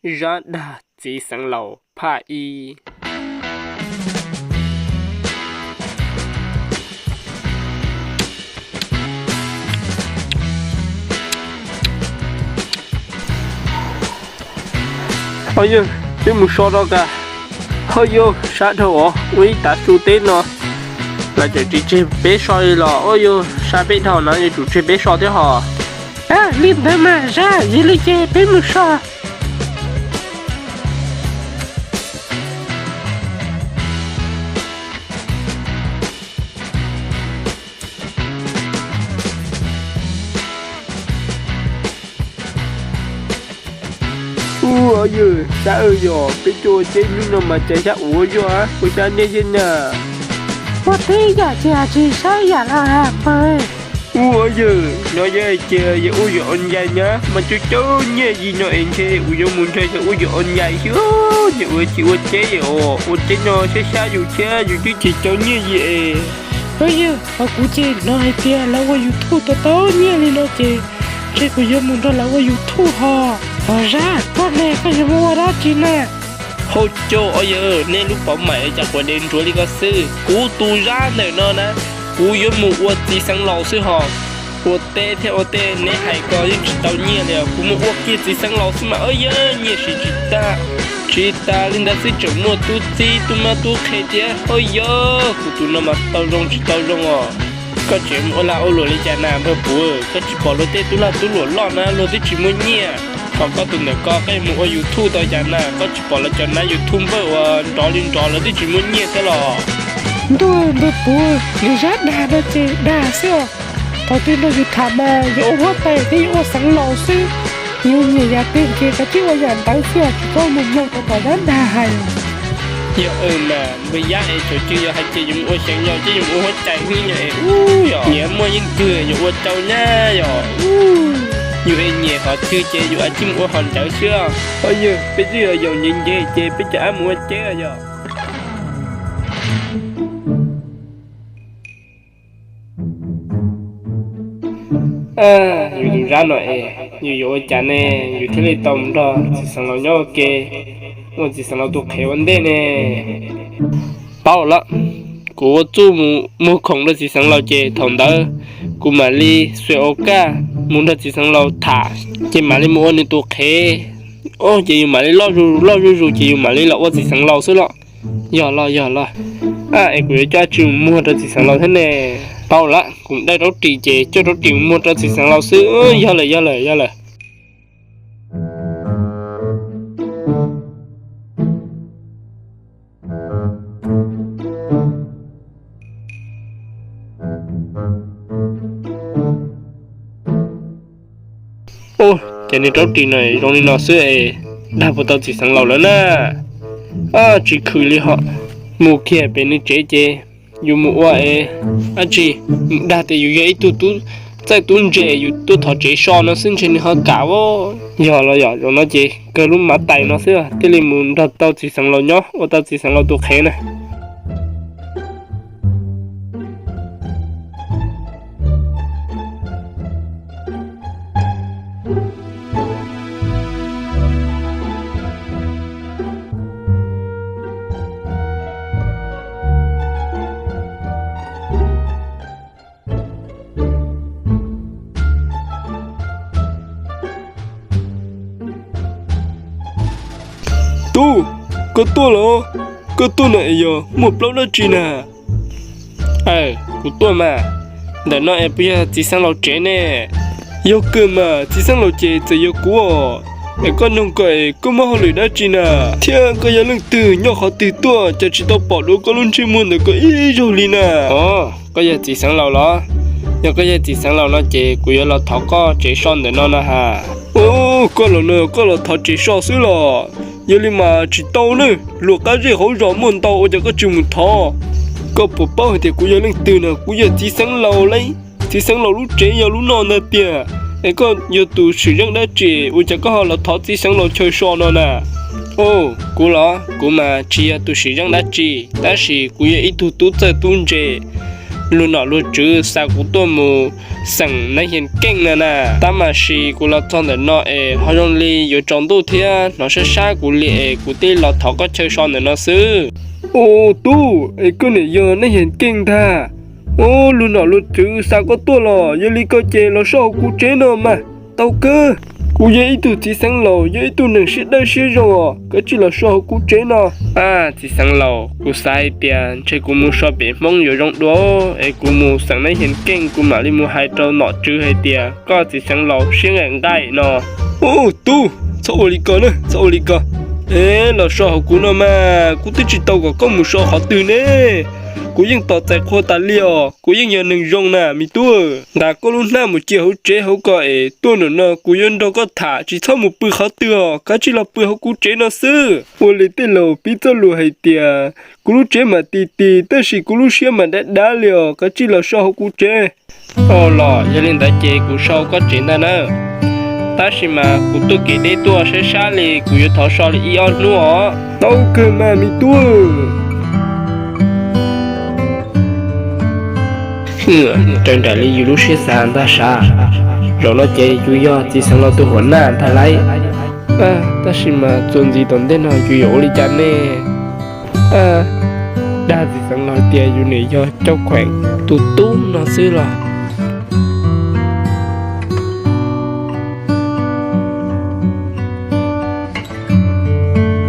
Zab dag txiv xeev laus phaj ib. Ho yog, peb mus so rau ka. Ho yog, sab dhau os, ua ib tav su teb no los tseem tsis tseg peb so li los, ua yog sab peb dhau no yuav tsum tseg peb so thiab hos. Li ntawd mas Zab, yog li ces peb mus so. Ua yog, Zab, yog peb tuaj ua teb hnub no mas cas xyab uv zuaj, ua xyab niaj xyab na. Ua teb yam ces tsis saib yam los hais pawg. Ua yog, no yog hais tias yog ua yuam ua ncai nyab mas caum caum nyiaj yig no es ntshe kuv yuav mus nrog yog ua yuam ua ncai xwb, yog ua tsis ua teb os, ua teb no xyab xyab yus thiab yus twb tsis caum nyiaj yig es. Ua yog, hos kuv ces hnov hais tias lawv ua YouTube tau tau nyiaj li no ces ntshe kuv yuav mus nrog lawv ua YouTube hos. Hos Zab, koj ne koj yuav mus ua dab tsi na? Hauj caug, ua yog, nej lub pov maim cas quav dev nruav li ko xwb. Kuv tus Zab ntawm no na, kuv yuav mus ua txiv xeev laus xwb hos. Ua teb thiab ua teb neb hais ko yeej tsis tau nyiaj li os, kuv mus ua kiag txiv xeev laus xwb mas, ua yog, nyiaj siv tsis tag. Tsis tas li ntawd xwb tseem muaj tub txib tub mab tub qhe thiab, ua yog, kuv tus no mas tau zoo tsis tau zoo os. Koj tseem mus ua lag ua luam li cas na npawg Puv? Koj tsis pom luag tej tub lag tub luam loj na luag twb tsis muaj nyiaj, hos koj tus ntawm ko koj yuav mus ua YouTube tau cas na? Koj tsis pom lawv cov nab YouTube npawj uas nrov li nrov lawv twb tsis muaj nyiaj thiab los? Ntuj, npawg Puv, nws Zab dag no ces dag xwb os. Thaum twg no yus tham mas yus ua huab tais thiab yus ua xeev laus xwb, yus nyiam yam twg ces kav tsij ua yam ntawd xwb os, tsis txhob mus mloog rau tom Zab dag hais. Yog mas npawg Yab es thaum twg yog hais tias yus mus ua xeev laus ces yus mus ua huab tais hnub nyoog es ub yog nyiam muaj yeej twg yus ua rau nyab yog. Yus es nyiam qhov twg ces yus ab tsis mus ua qhov ntawd xwb. Ho yog peb twb yog yaus ntev ntev ces peb cov ab mus ua teb yog. Yus tus Zab no es yus yuav ua cas ne, yus thiaj li tau mus nrog txiv xeev laus nyob ua ke, ua txiv xeev laus tus qhev ua ntej ne? Paub lawm, kuv ua txuj mus muag khoom rau txiv xeev laus ces thaum ntawd kuv mam li xuas ua kaj mus nrog txiv xeev laus tham, ces mam li mus ua nws tus qhev. Ces yus mam li loj zuj zus ces yus mam li los ua txiv xeev laus xwb los. Yog los, yog los. Es kuv yuav coj dab tsi mus muag rau txiv xeev laus thiab ne? Paub lawm, kuv daij rab ris ces coj rab ris mus muag rau txiv xeev laus xwb. Yog lawm, yog lawm, yog lawm. Ub, ces nws rab ris no zoo li no xwb es dag puas tau txiv xeev laus lawm na? Tsis khwv li hos. Mus kiag pem nws tsev ces yus mus ua es dab tsi, mus dag tias yus yog ib tug tub txawj tub ntse, yus tuaj thov tsev so no xwb ntshe nws ho kam as. Yog los yog, zaum no ces kawg lub mav tais no xwb thiaj li mus nrog tau txiv xeev laus nyob ua tau txiv xeev laus tus qhev na. Tub, koj tuaj los? Koj tuaj no es yog muaj plaub dab tsi na? Kuv tuaj mas. Ntawm no es puas yog txiv xeev laus tsev ne? Yog kawg mas, txiv xeev laus ces txawm yog kuv os. Es koj noog ko es koj muaj hauj lwm dab tsi na? Thiab koj yog leej twg, nyob qhov twg tuaj, cas tsis tau pom dua koj lub ntsej muag ntawm koj ib zaug li na? Os, koj yog txiv xeev laus los? Yog koj yog txiv xeev laus no ces kuv yuav los thov koj tsev so ntawm no na has. Os, koj los no koj los thov tsev so xwb los? Yog li mas tsis tau ne, luag qab zej hauv zos muaj ntau ua cas koj tsis mus thov? Koj puas paub hais tias kuv yog leej twg na? Kuv yog txiv xeev laus lauj. Txiv xeev laus lub tsev yog lub no ntag tiag. Es koj yog tus sim zeej dab tsi ua cas koj ho los thov txiv xeev laus chaw so no na? Os, kuv los? Kuv mas tsis yog tus sim zeej dab tsi, tab sis kuv yog ib tug tub txawj tub ntse. luag nom luag tswv xa kuv tuaj mus xeem Nab Hias Keej no na. Tab mas sis kuv los txog ntawm no es ho zoo li yuav tsaus ntuj thiab hnov sab sab kuv li es kuv thiaj los thov koj chaw so ntawm no xwb. Ua tub, es koj niam yog Nab Hias Keej ntag. Ua, luag nom luag tswv xa koj tuaj los yog li koj ces los so hauv kuv tsev no mas tau kawg. Kuv yog ib tug txiv xeev laus, yog ib tug neeg siab dawb siab zoo os, koj cia li los so hauv kuv tsev no. Txiv xeev laus, kuv xav hais tias ntshe kuv mus so pem Hmoob yuav zoo dua es kuv mus xeem Nab Hias Keej kuv mam li mus hais rau nom tswv hais tias koj txiv xeev laus siab nqaim nqaim no. Ua tub, txhob ua li ko na, txhob ua li ko. Es los so hauv kuv no mas kuv twb tsis tau kom koj mus so qhov twg ne. Kuv yeej tos txais qhua tas li os, kuv yeej yog neeg zoo na me tub. Nqa koj lub hnab mus cia hauv tsev hauv ko es tuaj ntawm no kuv yuav nrog koj tham, tsis txhob mus pw qhov twg os, koj cia li los pw hauv kuv tsev no xwb. Ua li tej laus pib txoj lus hais tias kuv lub tsev mas ti ti tab sis kuv lub siab mas dav dav li os, koj cia li los so hauv kuv tsev. Ua los yog li ntawd ces kuv so koj tsev ntag na. Tab sis mas kuv tuaj kev deb tuaj sab sab li, kuv yuav thov so li ib ob hnub os. Tau kawg mas me tub. Raws nraim li yus lub siab xav ntag sav. Zaum no ces yus yog txiv xeev laus tus huam naj ntag lauj. Tab sis mas txuas ntxiv tom ntej no yus yuav ua li cas ne? Dag txiv xeev laus tias yus nim yog Cauj Khueem tus tub no xwb los?